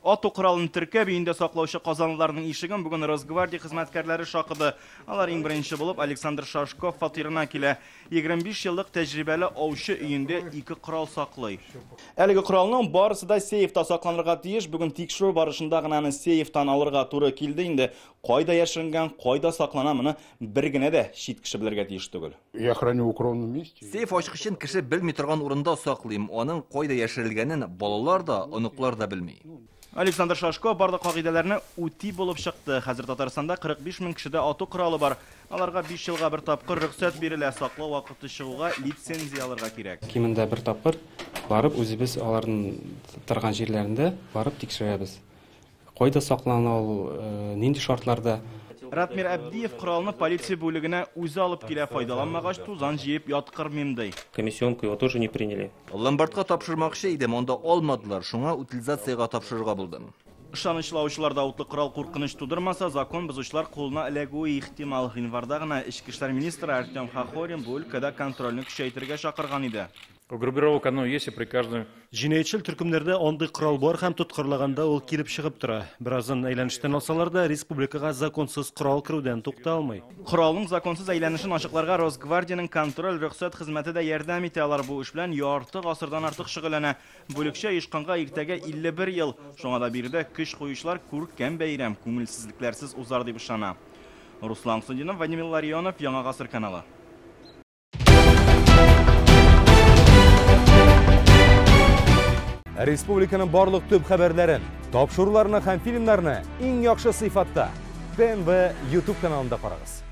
Ату коралын теркәп өендә саклаучы казанлыларның ишеген бүген Росгвардия хезмәткәрләре шакыды. Алар иң беренче булып Александр Шашков фатирына килә. 25 еллык тәҗрибәле аучы өендә ике корал саклый. Әлеге коралның барысы да сейфта сакланырга тиеш. Бүген тикшерү барышында гына аны сейфтан алырга туры килде инде. Кайда яшеренгән, кайда саклана, моны бер генә дә чит кеше белергә тиеш түгел. Я храню в укромном месте. Сейф ачкычын кеше белми торган урында саклыйм. Аның кайда яшерелгәнен балалар да, оныклар да белми. Александр Шашко барлык кагыйдәләрне үти булып чыкты. Хәзер Татарстанда 45 мең кешедә ату коралы бар. Аларга 5 елга бер тапкыр рөхсәт бирелә. Саклау вакыты чыгуга лицензия алырга кирәк. Кимендә бер тапкыр барып үзебез аларның торган җирләрендә барып тикшерәбез. Кайда саклана ул, нинди шартларда. Ратмир Әбдиев коралны полиция бүлегенә үзе алып килә, файдаланмагач тузан җыеп яткырмыйм ди. Комиссионку его тоже не приняли. Ломбардка тапшырмакчы идем, анда алмадылар, шуңа утилизациягә тапшырырга булдым. Ышанычлы аучыларда утлы корал куркыныч тудырмаса, закон бозучылар кулына эләгүе ихтимал. Гыйнварда гына эчке эшләр министры Артем Хохорин бу өлкәдә контрольне көчәйтергә чакырган иде. У группировок оно есть, и при каждом... Җинаятьчел төркемнәрдә андый корал бар һәм тоткарлаганда ул килеп чыгып тора. Беразын әйләнештән алсалар да, республикага законсыз корал керүдән тукталмый. Коралның законсыз әйләнешен ачыкларга Росгвардиянең контроль рөхсәт хезмәте дә ярдәм итә. Алар бу эш белән ярты гасырдан артык шөгыльләнә. Бүлекчә оешканга иртәгә 51 ел. Шуңа да биредә көч куючылар күркәм бәйрәм, күңелсезлекләрсез узар дип ышана. Руслан Судинов, Владимир Ларионов, Яңа Гасыр каналы. Республиканың барлык төп хәбәрләрен, тапшыруларны һәм фильмнарны иң яхшы сыйфатта ТНВ YouTube каналында карагыз.